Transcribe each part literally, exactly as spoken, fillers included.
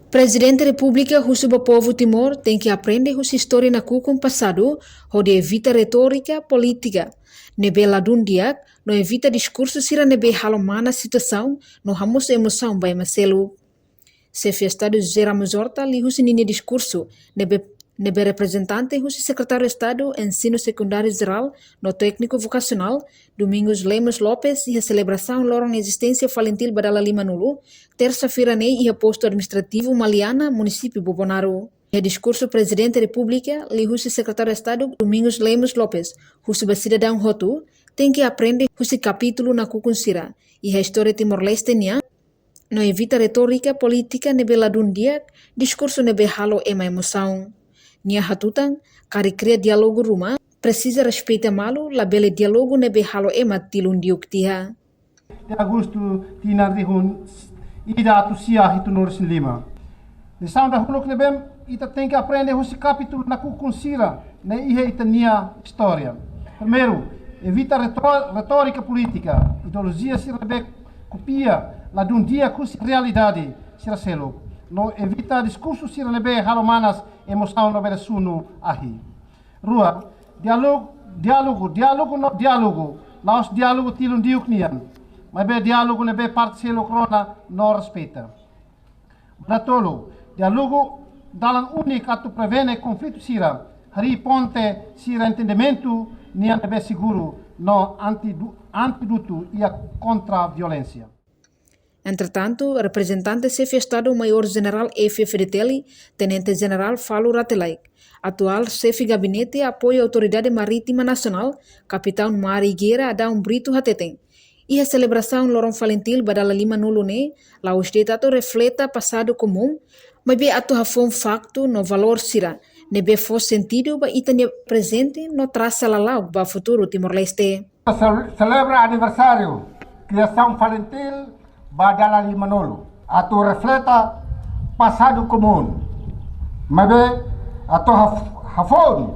Prezidente Repúblika husu ba povu Timor tenke aprende husi istória nakukun pasadu, hodi evita retórika polítika ne'ebé ladún di'ak, no evita diskursu sira ne'ebé halo manas situasaun no hamosu emosaun ba ema seluk. Xefe Estadu José Ramos Horta liuhusi ninia diskursu ne'ebé, ne'ebé reprezentante husi Sekretáriu Estadu Ensinu Sekundáriu Jerál no Tékniku Vokasionál, Domingos Lemos Lopes, iha selebrasaun loron ezisténsia FALINTIL ba dala limanulu, tersa-feira ne'e, iha Postu Administrativu Maliana, Munisípiu Bobonaro. Iha diskursu Prezidente Repúblika liuhusi Sekretáriu Estadu Domingos Lemos Lopes husu ba sidadaun hotu tenke aprende husi kapítulu nakukun sira iha istória Timor-Leste nian, no evita retórika polítika ne'ebé ladún di'ak, diskursu ne'ebé halo ema emosaun. Nia hatutan, karik kria diálogu ruma, presiza respeita malu, labele diálogu ne'ebé halo ema tilun diuk tiha. De agostu tinan rihun ida atus sia hitunulu resin lima. Lisaun dahuluk ne'ebé ita tenke aprende husi kapítulu nakukun sira ne'e iha ita-nia istória. Primeiru, evita retó-, retórika polítika, ideolojia sira ne'ebé kopia ladún di'ak husi realidade sira seluk. No evita diskursu sira ne'ebé halo manas emosaun no bele sunu ahi. Rua, diálogu, diálogu, diálogu no diálogu, la'ós diálogu tilun diuk nian, maibé diálogu ne'ebé parte seluk rona no respeita. Ba datolu, diálogu dalan úniku atu prevene konflitu sira, harii ponte sira entendimentu nian ne'ebé seguru no antidu-, antídotu iha kontra violénsia. Entretantu, reprezentante Xefe Estadu Maiór Jenerál F-FDTL, Tenente Jenerál Falur Rate Laek, atuál Xefe Gabinete Apoiu Autoridade Marítima Nasionál, Kapitaun Mari Guerra Adão Brito hateten, iha selebrasaun loron FALINTIL ba dala limanulu ne'e, la'ós de'it atu refleta pasadu komún, maibé atu hafoun faktu no valór sira ne'ebé fó sentidu ba ita-nia prezente no trasa lala'ok ba futuru Timor-Leste. Sel-, selebra aniversáriu kriasaun FALINTIL ba dala limanulu. Atu refleta pasadu komún. Maibé atu haf-, hafoun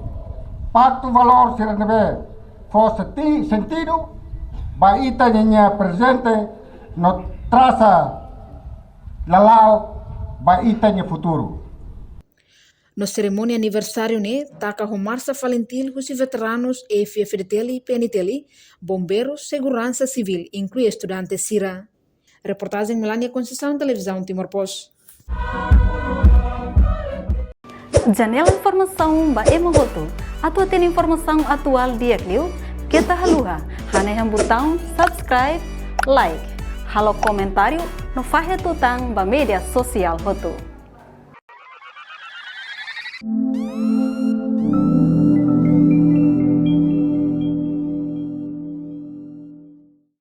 faktu valór sira ne'ebé fó senti-, sentidu ba ita-nia prezente no trasa lala'ok ba ita-nia futuru. No serimónia aniversáriu ne'e taka ho marsa FALINTIL husi veteranus F-FDTL, PNTL, bombeirus, seguransa sivíl, inklui estudante sira. Reportajen Melania Conceição, Televizaun Timor Post. Janela informasaun ba ema hotu. Atu hatene informasaun atuál di'ak liu, keta haluha hanehan butaun subscribe, like, halo komentáriu no fahe tutan ba média sosiál hotu.